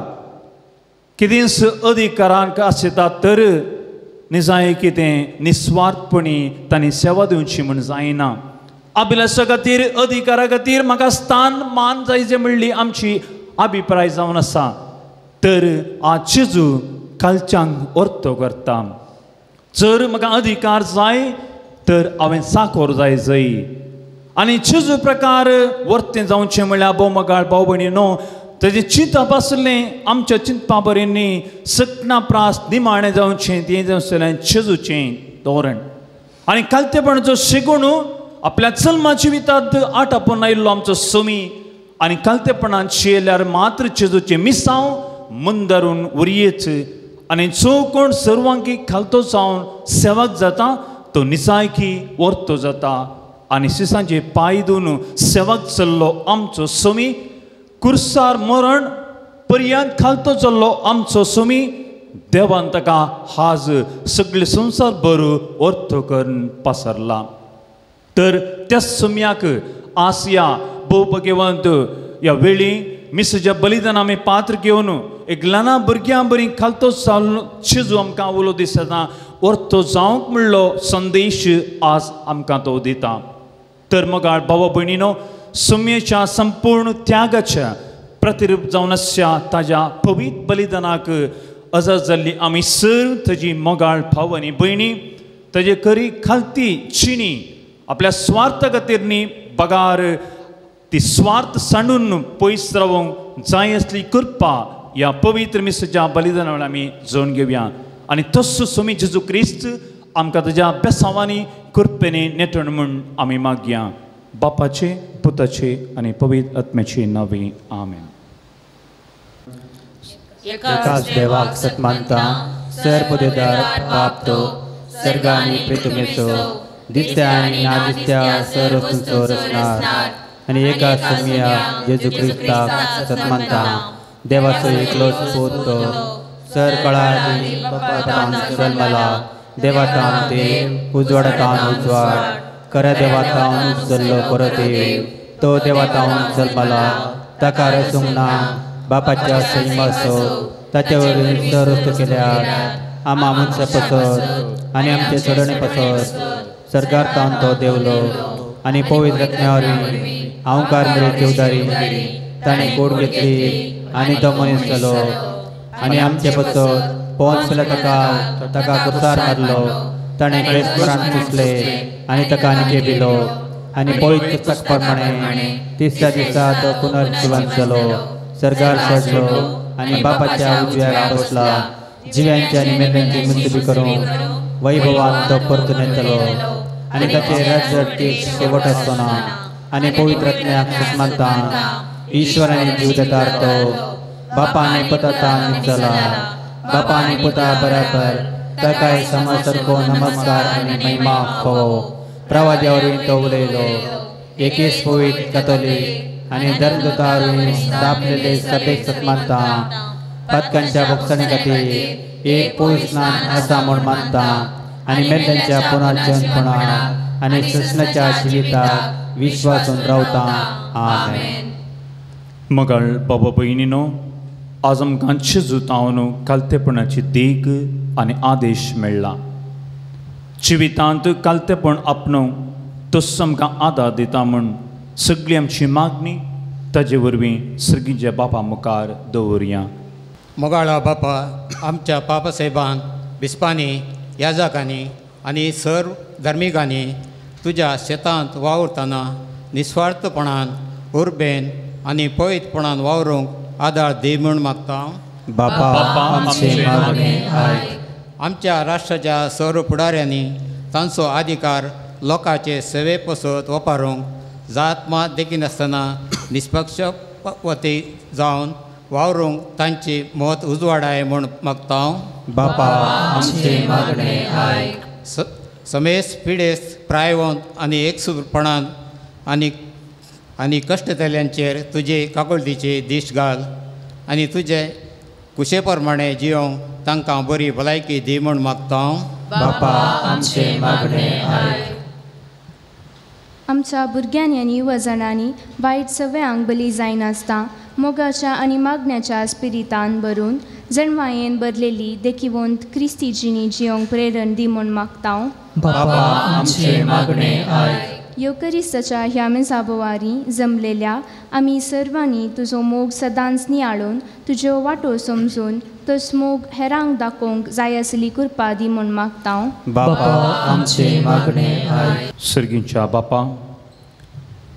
कितेंच अधिकारांक आसता तर निजाय कितें निस्वार्थपणी तांणी सेवा दिवची म्हूण जायना. अभिलाशा खातीर अधिकारा खातीर म्हाका स्थान मान जाय जे म्हणली आमची अभिप्राय जावन आसा. तर आज जेजू कालच्यांक अर्थ करता. जर म्हाका अधिकार जाय तर हांवें साकोर जाय जय. आनी जेजू प्रकार वर्तें जावचें म्हणल्यार भोवमगाळ भाव भयणीनो, तेजें चिंतप आसलें आमच्या चिंतपा बरें सपना प्रास निमाणें जावचें तें जावचें जेजूचें धोरण. आनी कालतेपणाचो शिगूण आपल्या जल्मा जिवितांत आटापून आयिल्लो आमचो सोमी आनी कालतेपणान शियल्यार मात्र जेजूचें मिसांव मंदारून उरयेच. आनी जो कोण सर्वांकी खालतो जावन सेवक जाता तो निजायकी वर्तो जाता. आनी सिसांचे पांय धुवन सेवक चल्लो आमचो सोमी, कुर्सार मरण पर्यंत खालतो चल्लो आमचो सोमी, देवान ताका हाज सगळे संवसार भर अर्थ करून पसरला. तर त्या सोम्याक आसिया भोवभगेवंत ह्या वेळी मिसाच्या बलिदान आमी पात्र घेवन एक ल्हान भुरग्यां बरी खालतो चालून जेजू आमकां उलो दिसता अर्थ जावंक म्हणलो संदेश आज आमकां तो दिता. तर मोगाळ भावा भयणीनो, सुम्येच्या संपूर्ण त्यागाच्या प्रतिरूप जावन आसच्या ताज्या पवित्र बलिदानाक अजर जाल्ली आमी सर ताजी मोगाळ भाव आनी भयणी ताजे करी खालती चिणी आपल्या स्वार्थ खातीर न्ही बगार ती स्वार्थ सांडून पयस रावंक जाय आसली कृपा ह्या पवित्र मिसाच्या बलिदाना वेळार आमी जोडून घेवया आनी तस्सो स्वामी जेजू क्रिस्त आमकां ताज्या बेसांवांनी कृपेने नेटण म्हूण आमी मागया. बापाचे पुताचे आनी पवित्र आत्म्याचे नांवी आमेन. एकाच देवाक सत मानता, सर पुदेदार बाप तो सर्ग आनी पृथ्वीचो दिसत्या आनी ना दिसत्या सर वस्तूंचो रचणार आनी एका सोम्या जेजू क्रिस्ताक सत मानता, देवाचो एकलोच पूत तो सर कळादी बापातान जल्मला, देवातान देव उजवाडातान उजवाड, खऱ्या देवातान उपजल्लो खरो देव, तो देवातान जल्मला, ताका रचूंक ना, बापाच्या सैमाचो ताचे वरवीं सर वस्तू केल्यात, आमा मनशा पसत आनी आमचे सोडणे पसत सर्गार तावन तो देवलो आनी पवित्र आत्म्या वरवीं हांवकार मेरेची उदारी ताणें कोड घेतली आनी तो मनीस जालो आनी आमचे पसत पोंच पिलाताका ताका कुर्सार मारलो, ताणें क्रेस्तान पुसले आनी ताका निके दिलो आनी पवित्र पुस्तक प्रमाणे तिसऱ्या दिसा तो पुनर्जिवंत जालो, सर्गार चडलो आनी बापाच्या उजव्याक बसला, जिव्यांची आनी मेल्ल्यांची मुक्ती करूंक वैभवान तो परतून येतलो आनी ताचे राजवटीक शेवट आसचो ना. आनी पवित्र आत्म्याक सत मानता, ईश्वराने जीव देतार तो बापा आनी पुतान जाला, बापा आनी पुता बराबर ताकाय समसारको नमस्कार आनी महिमा फावो. प्रवाद्या वरवीं तो उलयलो, एकेच पवित्र कातोलीक आनी धर्मदूता वरवीं स्थापलेले सभेक सत मानता, पातकांच्या भोगसणे खातीर एक पवित्र स्नान आसा म्हूण मानता आनी मेल्ल्यांच्या पुनर्जनपणाक आनी सृष्णाच्या जिविताक विश्वासून रावता. आमेन. मगाळ बाबा भयणीनो, आज आमकां जेजू तावन कालतेपणाची देख आनी आदेश मेळ्ळा. जिवितांत कालतेपण आपणोवंक तसो आमकां आदार दिता म्हूण सगळी आमची मागणी ताजे वरवीं सर्गीच्या बापा मुखार दवरया. मोगाळा बापा, आमच्या पापसाहेबान बिस्पांनी याजकांनी आनी सर्व धार्मिकांनी तुज्या शेतांत वावुरतना निस्वार्थपणान उर्बेन आनी पवित्रपणान वावरूंक आदार दी म्हूण मागता. बापा आमचें मागणें आयक. आमच्या राष्ट्राच्या सर्व फुडाऱ्यांनी तांचो अधिकार लोकांचे सेवे पसत वापरूंक जात मात देखिनासतना निष्पक्षवती जावन वावरूंक तांची मत उजवाडाय म्हूण मागता. बापा आमचें मागणें आयक. समेस्त पिडेस्त प्रायवंत आनी एकसुरपणान आनी आनी कश्टतल्यांचेर तुजे काकुळटीची दिश्ट घाल आनी तुजे कुशे प्रमाणे जियोंक तांकां बरी भलायकी दी म्हूण मागता. बापा आमचें मागणें आयक. आमच्या भुरग्यांनी आनी युवजणांनी वायट सवयांक बली जायनासतना मोगाच्या आनी मागण्याच्या स्पिरितान भरून जणवायेन बदलेली देखिवंत क्रिस्ती जिणी जियोंक प्रेरण दी म्हूण मागता. बापा आमचें मागणें आयक. येवकरिस्ताच्या ह्या मिसाबोवारी जमलेल्या आमी सर्वांनी तुजो मोग सदांच नियाळून तुज्यो वाटो समजून तोच मोग हेरांक दाखोवंक जाय आसली कृपा दी म्हूण मागता. बापा आमचें मागणें आयक. सर्गीच्या बापा,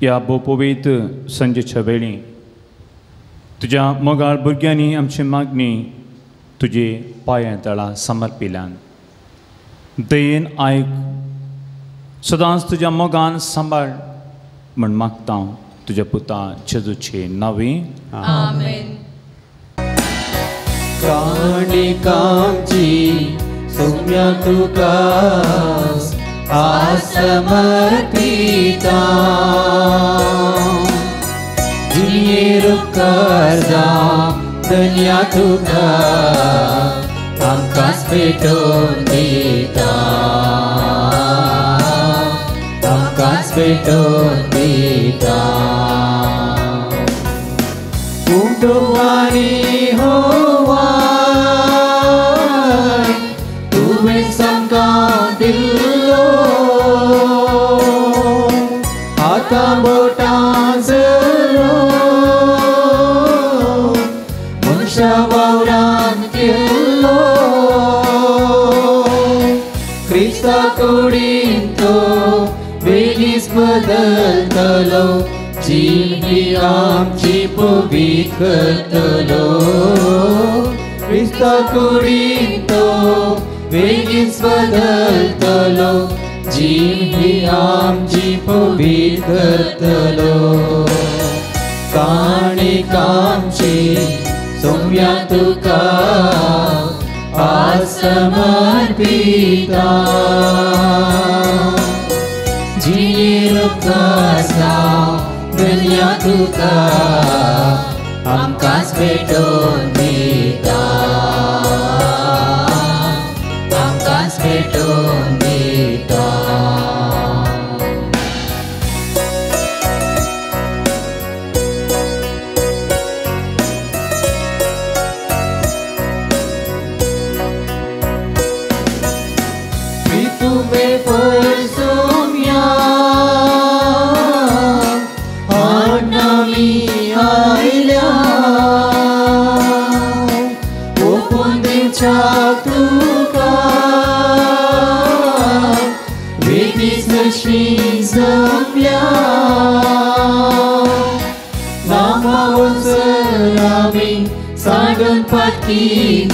ह्या भोवपवीत संजेच्या वेळी तुज्या मोगाळ भुरग्यांनी आमची मागणी तुजे पांया तळा समर्पिल्यान दयेन आयक, सदांच तुज्या मोगान सांबाळ म्हूण मागता तुज्या पुता जेजूचे नांवी. आमेन. काणिकांची सौम्या तुका समर्पिता, जिणेर उपकार जावं धन्या तुका आमकांच भेटोवन दिता, आमकांच भेटोवन दिता. उठवानी होवाय तुवें सामकां दिल्लो, आतां बोटां जरो बदलतलो, जीण आमची पवित्र करतलो. क्रिस्ता कुडीन तो वेगींच बदलतलो, जीण आमची पवित्र करतलो. काणीक आमची सोम्या तुका आज समर्पिता, जिणे उपकासा धन्या तुका आमकांच भेटोवन दिता, आमकांच भेटोवन दिता.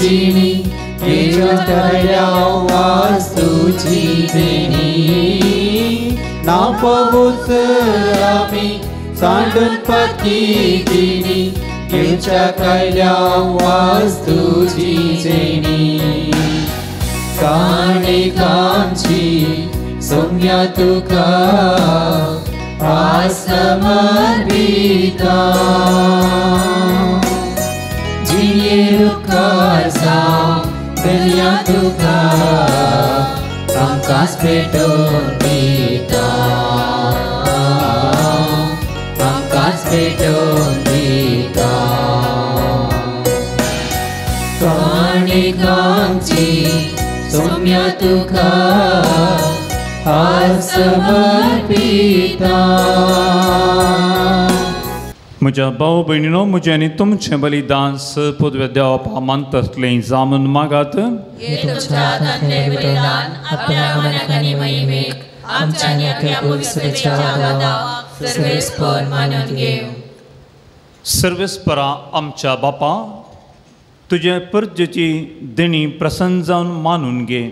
जिणी वास्तूची देणी, नापवसर आमी सांडून पातकी जिणी घेवच्या कायल्या वास्तूची देणी. काणीक आमची सोम्या तुका आज समर्पिता, जिणे उपकार जावं धन्या तुका आमकांच भेटोवन दिता, आमकांच भेटोवन दिता. काणीक आमची सोम्या तुका आज समर्पिता. म्हज्या भाव भयणीनो, म्हजें आनी तुमचें बलिदान पदव्या देवा मानतलें जामून मागात. सर्वेस्परा आमच्या बापा, तुजे परजेची देणी प्रसन्न जावन मानून घे,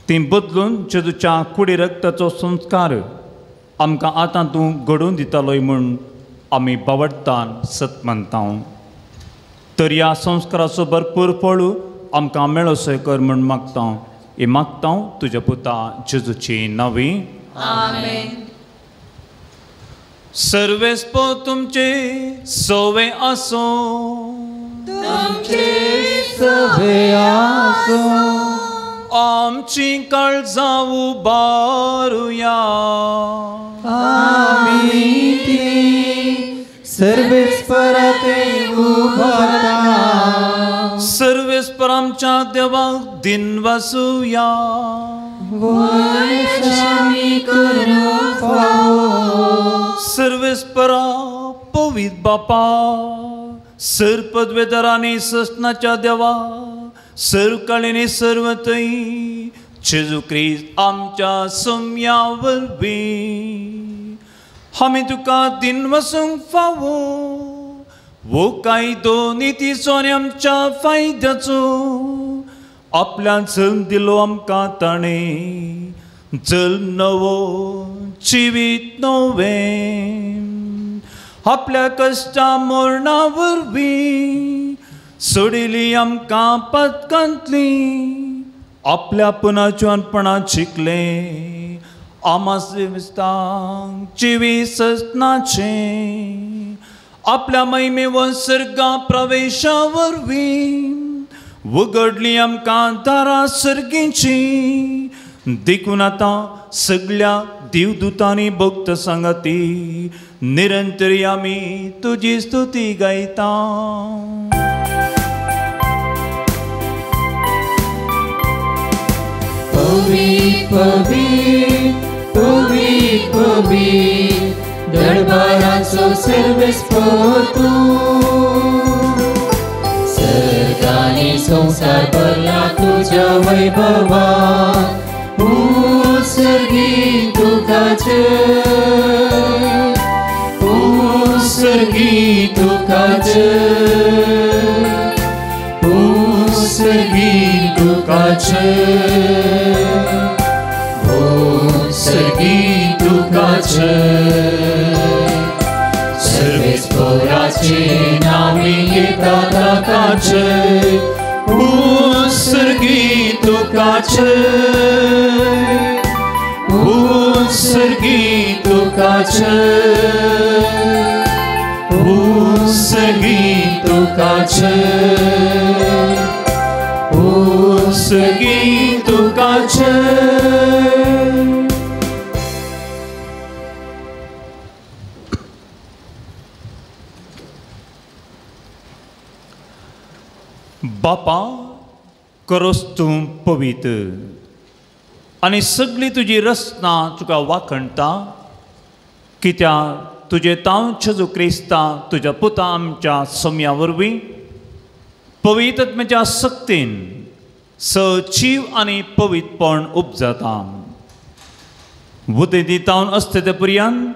ती बदलून जेजूच्या कुडी रक्ताचो संस्कार आमकां आतां तूं घडोवन दितालोय म्हूण आमी बावडटान सत मानता. तर ह्या संस्काराचो भरपूर फळ आमकां मेळोसो कर म्हूण मागता. हें मागता तुज्या पुता जेजूची नांवी. आमेन. सर्वेस्पो तुमचे सवे आसूं, तुमचे सवे आसूं. आमची काळजां उबारुया, आमी ती सर्वेस्परा ते उबारता. सर्वेस्पर आमच्या देवाक दिन वासुया, सर्वेस्परा पवित्र बापा, सर पदवेदारांनी ससनाच्या देवा, सर्व काळीनी सर्वतय जेजू क्रिस्त आमच्या सोम्या वरवीं आमी तुका दिन वसूंक फावो वो कायदो नितीचो आनी आमच्या फायद्याचो आपल्या जल्म दिलो आमकां ताणें, जल्म नवो जिवीत नवें, आपल्या कश्टा मरणा वरवीं सोडिली आमकां पदकांतली, आपल्या पुनर्जिवनपणात शिकलें आमास जिवी सजनाचें, आपल्या महिमेव सर्गा प्रवेशा वरवीं उगडली आमकां दारां सर्गीची. देखून आतां सगल्या देवदूतांनी भक्त सांगाती निरंतर आमी तुजी स्तुती गायता. पवित्र पवित्र पवित्र पवित्र दरबाराचो सर्वेस्पर तूं, सर्गांनी संवसार भरला तुज्या वैभवान, उत्सर्गीत तुका जय. सर्गी तुका जय, सर्गी तुका जय, सर्गी तुका जय। सर्वेस्पोराचे नामे घेता ताका जय, सर्गी तुका जय, सर्गी तुका जय, सर्गी तुका जय, सर्गी तुका जय। बापा करोस तूं पवित्र आनी सगळी तुजी रचना तुका वाखणटा, कित्याक तुजें तांव जेजू क्रिस्ता तुज्या पुता आमच्या सम्या वरवीं पवित्र आत्म्याच्या सक्तीन सजीव आनी पवित्रपण उपजाता। उदेंती तावन असते पर्यंत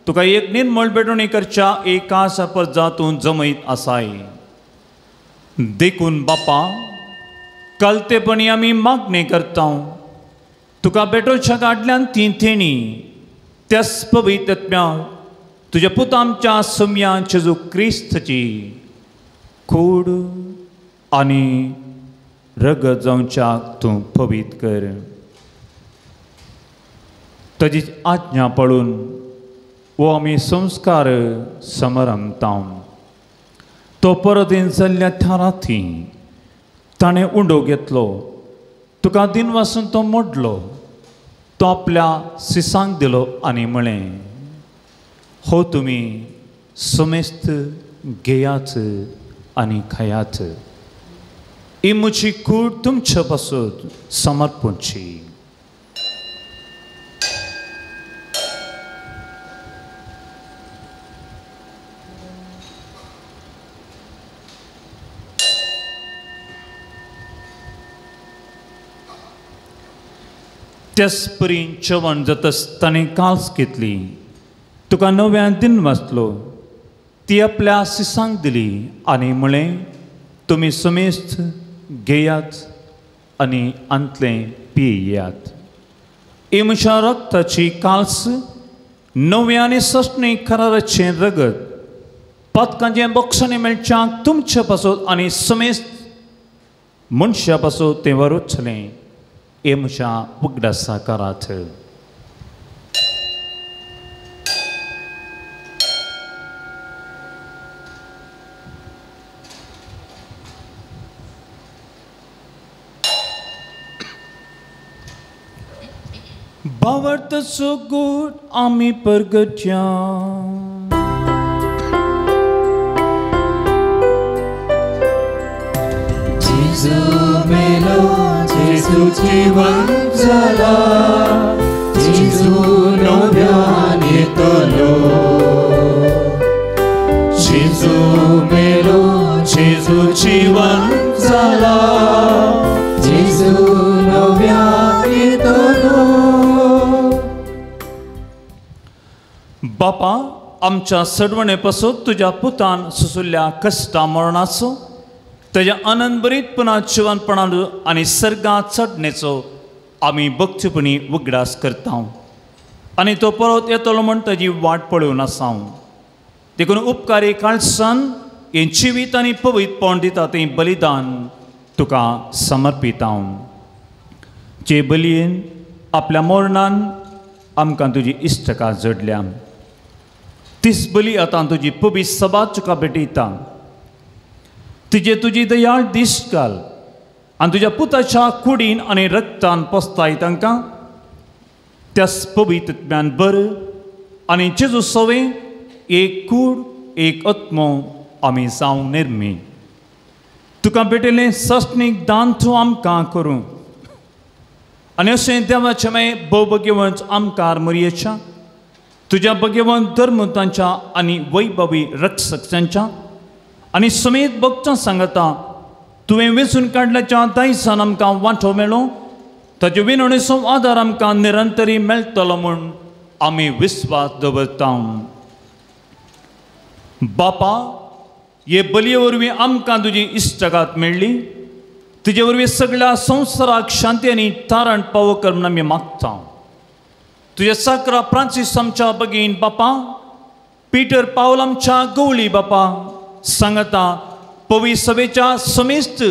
तुका एक निर्मळ भेटवणी करच्या एका सपरजातून जमयत आसाय। देखून बापा कालतेपणी आमी मागणी करता, तुका भेटोवच्या काडल्यान ती थेणी त्याच पवित्र आत्म्या तुज्या पुता आमच्या सम्या जेजू क्रिस्ताची कूड आनी रगत जावच्याक तूं पवित्र कर। ताजी आज्ञा पळून वो आमी संस्कार समरमता। तो परत जाल्ल्या त्या राती ताणें उंडो घेतलो, तुका दिन वासून तो मोडलो, तो आपल्या सिसांक दिलो आनी म्हळें, हो तुमी समेस्त घेयात आनी खायात, ही म्हजी कूड तुमचे पासून समर्पणची। त्याच परी जेवण जातच ताणें काल्स घेतली, तुका नव्यान दिन वाचलो, ती आपल्या सिसांक दिली आनी म्हळें, तुमी समेस्त घेयात आनी आंतलें पियात, ही म्हज्या रक्ताची काल्स नव्या आनी सस्नी कराराचें रगत पातकांचें बक्षणें मेळच्याक तुमचे पासून आनी समेस्त मनशा पासून तें वरुचलें, हे म्हज्या उगडासा करात। भावार्थाचो गोड आमी परगट्या। जेजू मेलो, जेजू जिवन जाला, जेजू नव्यान येतलो। जेजू मेलो, जेजू जिवन जाला, जेजू नव्यान येतलो। बापा आमच्या सडवणे पासून तुज्या पुतान सुसुल्ल्या कश्टा मरणाचो ताज्या आनंदभरीतपणा जिवनपणान आनी सर्गांत चडणेचो आमी भक्तीपणी उगडास करता आनी तो परत येतलो म्हण ताजी वाट पळोवन आसा। देखून उपकारी काळसान हें जिवीत आनी पवित्रपण दिता तें बलिदान तुका समर्पिता, जे बलयेन आपल्या मरणान आमकां तुजी इश्टका जोडल्या। तीस बली आतां तुजी पवित्र सभा तुका भेटयता, तुजे तुजी दयाळ दीस घाल आनी तुज्या पुताच्या कुडीन आनी रक्तान पोसताय तांकां त्याच पवित्र आत्म्यान बर आनी जेजू सवें एक कूड एक आत्मो आमी जावंक निर्मी। तुका भेटिल्लें सस्नीक दान तूं आमकां करूं आनी अशें देवाचें मागीर भोवभगेवंत आमकार मरयेच्या तुज्या भगेवंत धर्मतांच्या आनी वैभवी रक्षकांच्या आनी समेत भक्तां सांगता तुवें वेंचून काडल्याच्या दायसान आमकां वांटो मेळो, ताचे विनवणेचो आदार आमकां निरंतरी मेळटलो म्हूण आमी विस्वास दवरता। बापा, हे बलये वरवीं आमकां तुजी इश्टागात मेळ्ळी, तुजे वरवीं सगळ्या संवसाराक शांती आनी तारण पावो कर म्हूण आमी मागता। तुज्या साकरा फ्रांसीस आमच्या भगीन बापा, पीटर पावल आमच्या गवळी बापा सांगता पवी सभेच्या समेस्त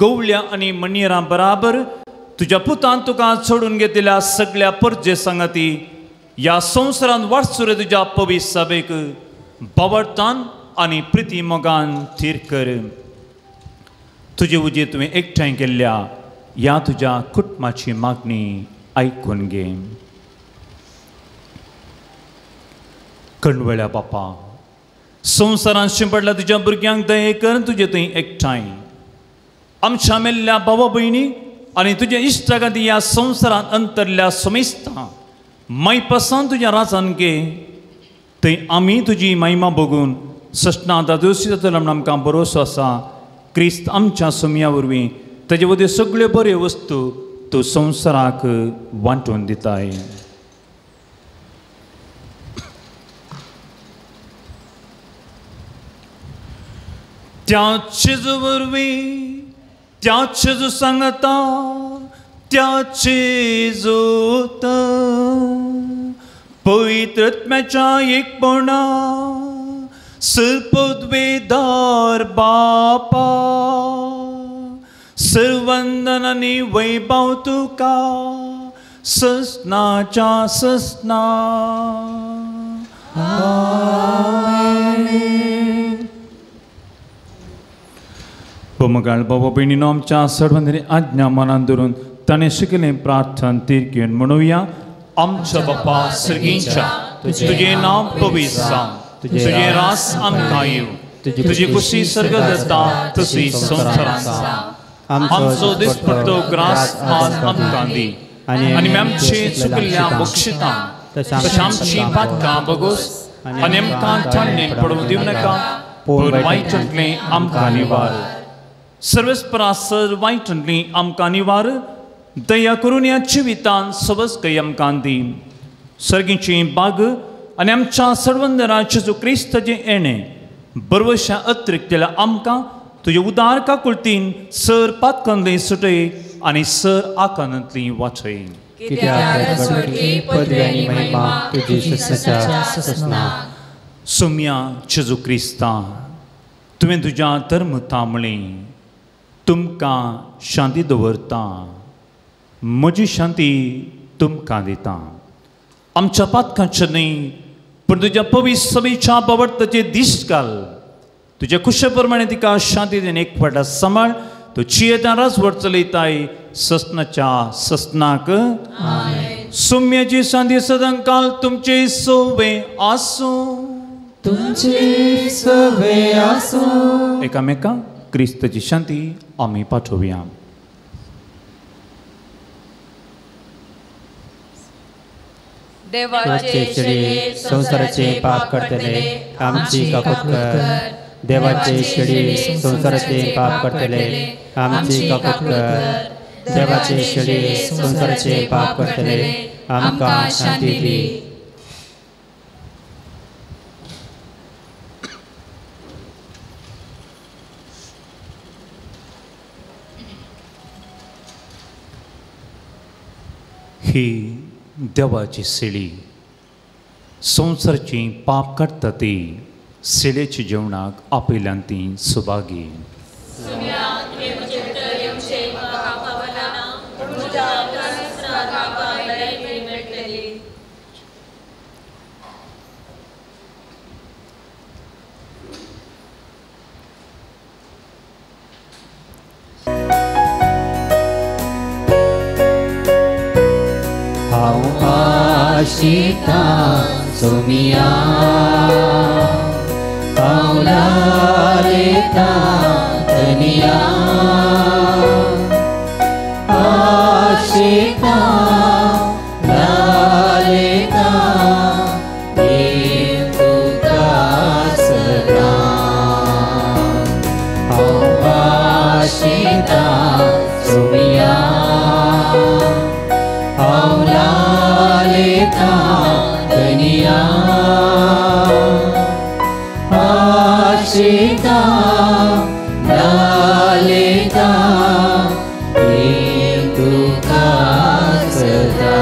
गवळ्या आनी मणयेरां बराबर तुज्या पुतान तुका सोडून घेतिल्ल्या सगळ्या परजे सांगाती ह्या संवसारान वाटसुरे तुज्या पवी सभेक बावडतान आनी प्रिती मोगान थीर कर। तुजे उजे तुवें एकठांय केल्ल्या ह्या तुज्या कुटुंबाची मागणी आयकून घे। कणवळ्या बापा, संवसारान शिंपडल्या तुज्या भुरग्यांक दये कर तुजे थंय एकठांय आमच्या मेल्ल्या बाबा भयणी आनी तुज्या इश्टागाती ह्या संवसारांत अंतरल्या समेस्तां मायपासान तुज्या राजान घे, थंय आमी तुजी महिमा बघून सस्ना दादोशी जातलो म्हूण आमकां भरोसो आसा। क्रिस्त आमच्या सोमया वरवीं ताजे वरवीं सगळ्यो बऱ्यो वस्तू तूं संवसाराक वांटून दिताय। त्या चेजू वरवीं, त्या चेजू सांगता, त्या चेजूत पवित्रत्म्याच्या एकपणा सर्पद्वेदार बापा, सर्वंदन आनी वैभव तुका ससनाच्या ससना। बमगाळ बाबा भयणीनो, आमच्या सर्वांनी आज्ञा मनान धरून ताणें शिकलें प्रार्थन तिरकेन म्हणुया। आमच्या बापा सर्गींच्या, तुजें नांव पवित्र जावं, तुजें रास आमकां येवं, तुजी खुशी सर्ग जाता तशी संवसारांत जावं। आमचो दिसपट्टो ग्रास आज आमकां दी आनी आमची चुकल्ल्या बक्षितां तशें आमची पातकां बगोस आनी आमकां चाळणेक पडूंक दिवं नाका, पूण वायटांतलें आमकां निवार। सर्वेस्परा सर वायटांतली आमकां निवार, दया करून ह्या जिवितान सवस्कय आमकां दी। सर्गीची बाग आनी आमच्या सर्वंदरा जेजू क्रिस्ताचें येणें बरवशा अतिरिक्तल्या आमकां तुजे उदार काकुळतीन सर पातकांतली सुटय आनी सर आकांतांतली वाचय। सोम्या जेजू क्रिस्ता, तुवें तुज्या धर्मता म्हळें, तुमकां शांती दवरता, म्हजी शांती तुमकां दिता। आमच्या पातकांचें न्हय पूण तुज्या पवित्र सभेच्या बावडताचे दीस घाल, तुज्या खुशे प्रमाणे तिका शांती दिवन एक फावट सांबाळ। तूं जियेता राजवट चलयताय ससनाच्या ससनाक। सुम्याची शांती सदांकाल तुमचे सोवे आसूं, तुमचे सवे आसूं। एकामेका क्रिस्ताची शांती आमी पाठोवया। देवाचे शेळये संवसाराचे पाप करतले आमची काकूत कर, देवाचे शेळये संवसाराचे पाप करतले आमची काकूत कर, देवाचे शेळये संवसाराचे पाप करतले आमकां शांती दी। ही देवाची शेळी संवसाराची पाप काडटा ती शेळेच्या जेवणाक आपयल्यान ती सुभागी। आशिता सोमिया हांव लालेता धनिया, आशिता लालेता देव तुका सदां, हांव आशिता सोमिया हांव लालेता धनिया, आशिता लालेता तुका सदा.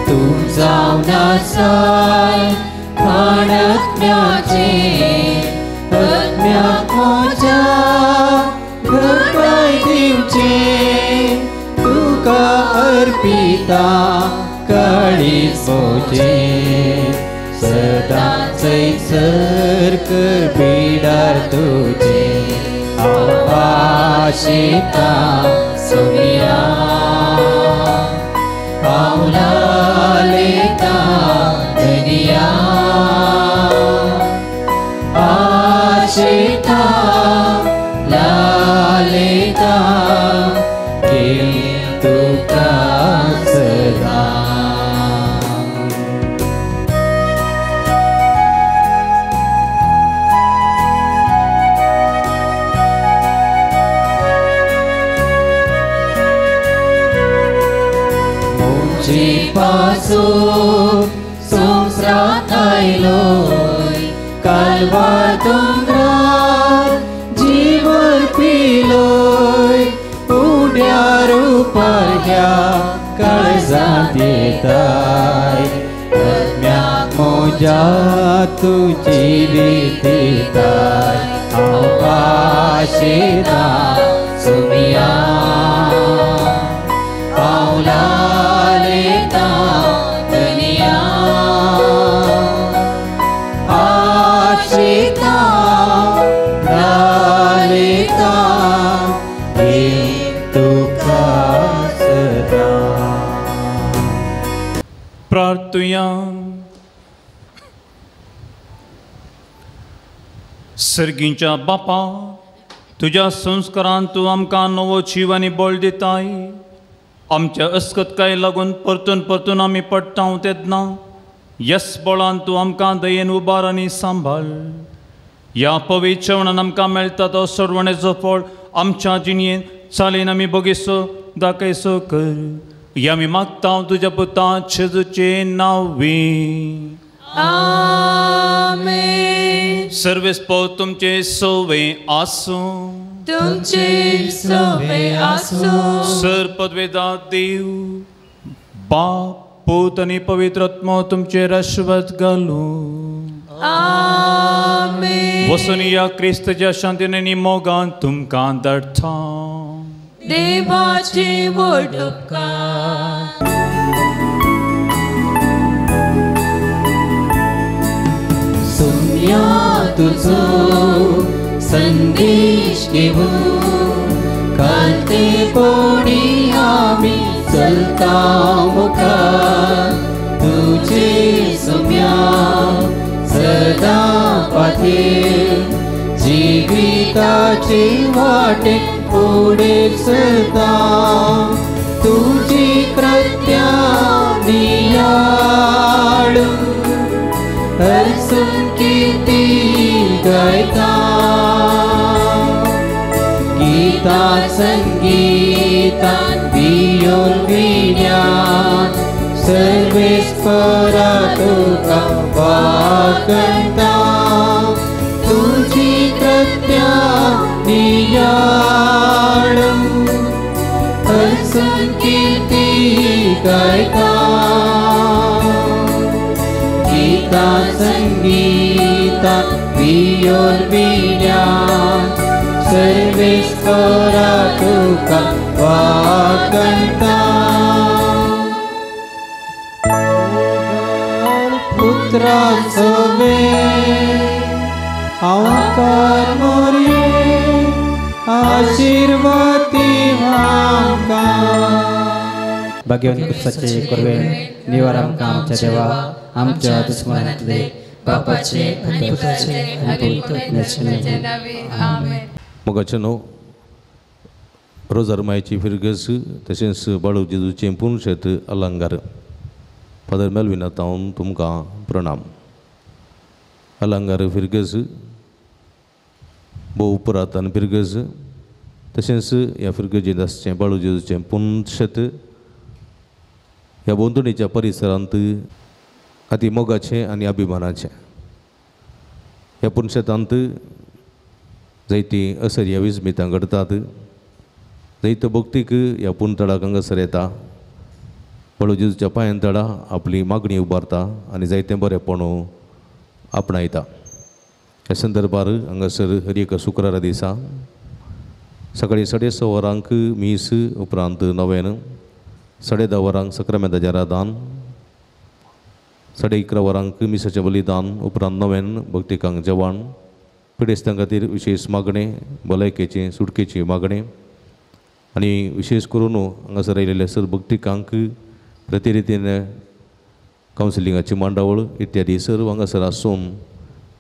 तूं जावन आसाय खाणात्म्याचे आत्म्याक म्हज्या घटाय दिवचे तुका अर्पिता काळीज म्हजें सदां चैसर पिडार तुजें हांव आशिता सोमिया हांव लालेता धनिया आशिता लालेता तुका सदा. मुझे पासून संवसारांत आयलोय कालवार दोंगरार जीवन पिलोय उड्यार उपार ह्या काळजांत येताय आत्म्याक म्हज्या तूं जिवीत दिताय हांव आशिता सोमिया हांव लालेता धनिया आशिता लालेता तुका सदा. प्रार्थुया. सर्गींच्या बापा तुज्या संस्कारान तूं आमकां नवो जीव आनी बळ दिताय. आमच्या अस्कतकाय लागून परतून परतून आमी पडटा तेन्ना यस बळान तूं आमकां दयेन उबार आनी सांबाळ. ह्या पवित्र जेवणान आमकां मेळटा तो सोडवणेचो फळ आमच्या जिणेन चालीन आमी बगेसो दाखयसो कर. ह्या आमी मागता तुज्या पुता जेजूचे नांवी. आमेन. सर्वेस्पोर तुमचे सोवे आसूं. तुमचे सोवे आसूं. सर पदवेदा देव बाप पूत आनी पवित्र आत्मो तुमचेर आशिर्वाद घालूं. आमेन. वसून ह्या क्रिस्ताच्या शांतीन आनी मोगान तुमकां धाडटा. देवाचे व्हड उपकार. सुम्या तुजो संदेश घेवन कालतेपणी आमी चलता मुखार तुजे सुम्या सदां पाथेर जिविताचे वाटे फुडें सरता तुजी कृत्या नियाळून हरसून कीर्ती गायता गीता संगीता वियोल विज्ञान सर्वेस्परा तुका वाकणता तुजी कृत्या नियाळून हरसून कीर्ती गायता गीता संगीता वियोल विज्ञान सर्वेस्परा तुका वाकणता. पुत्रा सवे हांवकार मोरये आशिर्वादी आमकां. भाग्यवंत कुसाचे कोरवे निवार आमकां आमच्या देवा आमच्या दुस्मनांतले बापाचे आनी पुताचे आनी पवित्र आत्म्याचे नांवान. आमेन. मोगाचे न्हू रोजार मायची फिरगस तशेंच बाळू जेजूचें पुनशेत अलंकार. फादर मेलविना तावन तुमकां प्रणाम. अलंकार फिरगस भोव पुरातन फिरगज तशेंच ह्या फिरगजेंत आसचें बाळू जेजूचें पुनशेत ह्या भोंवतणीच्या परिसरांत अती मोगाचें आनी अभिमानाचें. ह्या पुनशेतांत जायतीं असर्या विस्मितां घडटात, जायतो भक्तीक ह्या पुनतळाक हांगासर येता, बाळू जेजूच्या पांयां तळा आपली मागणी उबारता आनी जायतें बरेंपण आपणायता. ह्या संदर्भार हांगासर हर एका शुक्रारा दिसा सकाळीं 6:30 वरांक मीस, उपरांत नवेन, 10:30 वरांक सक्रामेंताचें रादान, 11:30 वरांक मिसाचें बलिदान, उपरांत नवेन भक्तिकांक जेवण, पिडेस्तां खातीर विशेश मागणें, भलायकेचें सुटकेची मागणें आनी विशेश करून हांगासर आयिल्ले सर भक्तिकांक प्रतिरितीन कावन्सिलिंगाची मांडावळ इत्यादी सर्व हांगासर आसून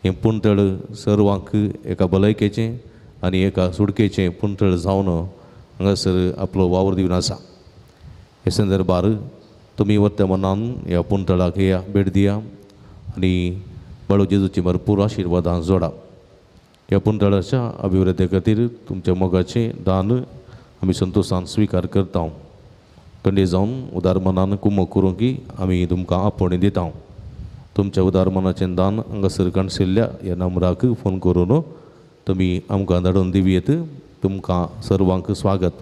हें पुणतळ सर्वांक एका भलायकेचें आनी एका सुटकेचें पुणतळ जावन हांगासर आपलो वावर दिवन आसा. हे संदर्भार तुमी वत्या मनान ह्या पुणतळाक या भेट दिया आनी बाळू जेजूची भरपूर आशिर्वादां जोडा. ह्या पुणतळाच्या अभिवृद्धी खातीर तुमच्या मोगाचें दान आमी संतोशान स्विकार करता. कंडे जावन उदार मनान कुमक करूंक की आमी तुमकां आपोवणें दिता. तुमच्या उदार मनाचें दान हांगासर काणशिल्ल्या ह्या नंबराक फोन करून तुमी आमकां धाडून दिवयेत. तुमकां सर्वांक स्वागत.